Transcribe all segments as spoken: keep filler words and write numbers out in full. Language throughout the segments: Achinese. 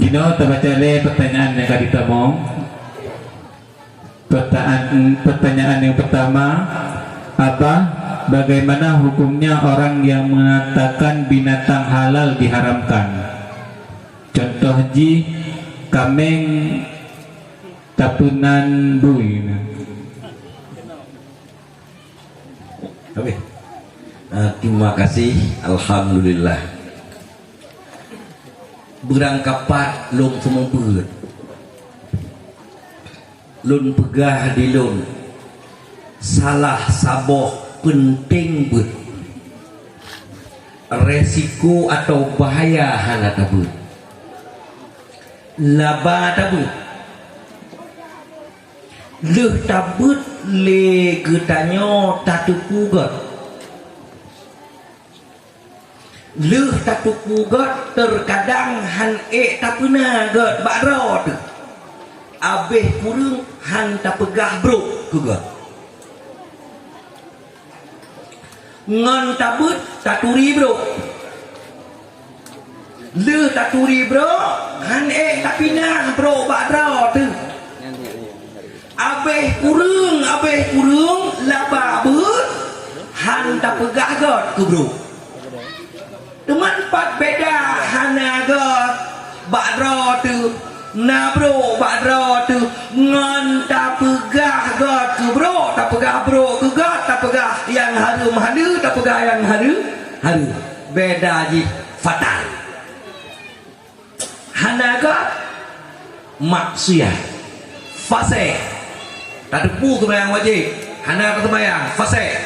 Jinoe tabaca lé pertanyaan nyang ka jitamong. Pertanyaan, pertanyaan yang pertama, Abah, bagaimana hukumnya orang yang mengatakan binatang halal diharamkan? Contoh jih, kameng tapeunan bui. Habis. Ah, terima kasih. Alhamdulillah. Beurangkapat lôn seumeubeuet. Lôn peugah di lôn, salah saboh peunteng beuet. Resiko atau bahaya hana tabeuet. Laba tabeuet. Lheueh tabeuet lé geutanyoe tateupeue gét. Lheueh tateupeue gét, teukadang han ék tapeuna gét bak droe teuh. Abéh kureueng han tapeugah brok keu gét. Ngon tabeuet taturi brok. Lheueh taturi brok, han ék tapinah brok bak droe teuh. Abéh kureueng, abéh kureueng, laba beuet, han tapeugah gét keu brok. Teuma pat beda hana gét bak droe teuh, na brok bak droe teuh, ngon tapeugah gét keu brok, tapeugah brok keu gét, tapeugah nyang hareuem haleue, tapeugah nyang haleue hareuem. Beda jih fatal. Hana gét, maksiat, fasek. Tateupeue seumayang wajéb, hana taseumayang, fasek.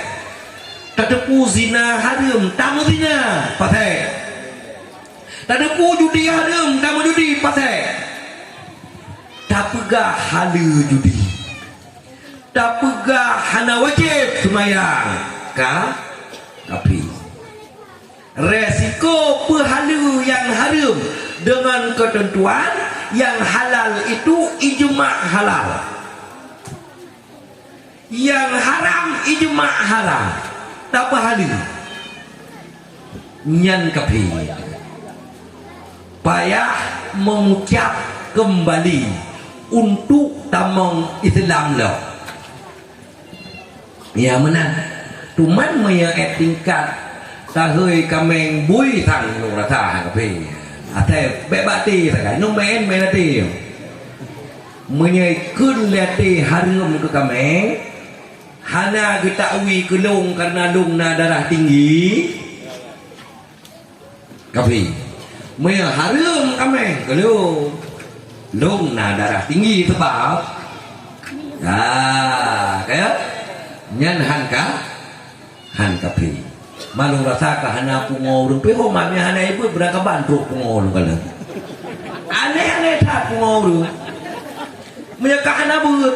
Tateupeue zina hareuem, tameuzina, fasek. Tateupeue judi hareuem, tameujudi, fasek. Tapeugah haleue judi. Tapeugah hana wajéb seumayang, ka kafé. Resiko peuhaleue nyang hareuem deungon keuteuntuan, nyang halal itu ijma' halal. Nyang haram ijma' haram. Tapeuhaleue. Nyan kafé. Payah mengucap kembali untuk tamong Islam lom. Ya meunan. Teuma meunyoe ék tingkat tahôi kameng bui sang nyoe rasa kafé. Asai bék bak até sagai, nyoe maén-maén até. Meunyoe kheun lé até hareuem keu kameng, hana geutakui keu lôn kareuna lôn na darah tinggi, kafé. Meunyoe hareuem kameng keu lôn, lôn na darah tinggi sabab, ah, ka ya? Nyan han ka, han kafé. Malôn rasa ka hana pungo ureueng pih, ho mak nyan hana ibeuet beurangkaban trok pungo lôn kalon. Aneh-aneh that pungo ureueng. Meunyoe ka hana beuet,